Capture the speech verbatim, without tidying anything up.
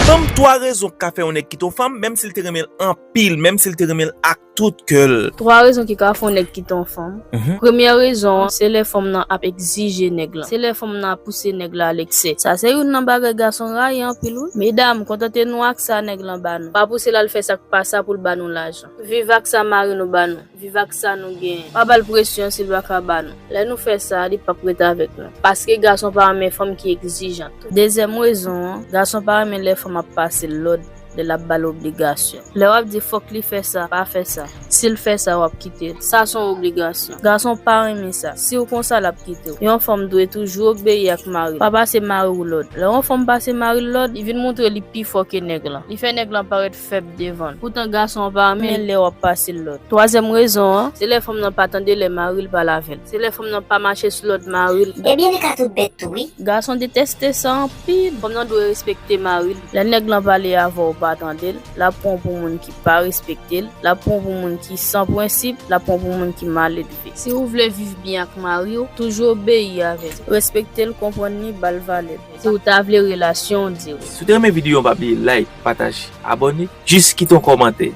Ban m twa rezon k ka fè yon nèg kite yon fanm, menm si l te renmen l anpil, menm si l te renmen l ak tout kè l. Twa rezon ki ka fè yon nèg kite yon fanm. Mhm. Premyè rezon an, se lè fanm nan ap egzije nèg lan. Se lè fanm nan ap pouse nèg la a leksè. Sa se youn nan bagay gason rayi anpil, wi. Medam, kontante nou ak sa nèg lan ba nou. Pa pouse l al fè sa k pa sa pou l ba nou lajan. Viv ak sa mari nou ba nou. Viv ak sa nou genyen. Pa ba l presyon si l pa ka ba nou. Lè nou fè sa, li p ap ret avèk nou. Paske gason pa renmen fanm ki egzijan. Dezyèm rezon an, gason pa renmen lè fanm ap pase l lòd, lè l ap ba l obligasyon. Lè w ap di fòk li fè sa, pa fè sa. Si l fè sa, w ap kite l. Sa se yon obligasyon. Gason pa renmen sa. Si w konsa, l ap kite w. Yon fanm dwe toujou obeyi ak mari l. Pa pase mari w lòd. Lè yon fanm pase mari l lòd, li vin montre li pi fò ke nèg lan. Li fè nèg lan parèt fèb devan l. Poutan gason an pa renmen lè w ap pase l lòd. Twazyèm rezon an, se lè fanm nan pa tande lè mari l pale avè l. Se lè fanm nan pa mache sou lòd mari l. Ebyen, li ka tout bèt tou, wi. Gason deteste sa anpil. Fanm nan dwe respekte mari l. Lè nèg lan pale avè w, ou pa tande l, l ap pran w pou moun ki pa respekte l, l ap pran w pou moun ki san prensip, l ap pran w pou moun ki maledve. Si w vle viv byen ak mari w, toujou obeyi avè l. Respekte l, konprann li, ba l valè l. Si w ta vle relasyon dirèk. Si w te renmen videyo an, pa bliye like, pataje, abòne, jis kite yon kòmantè.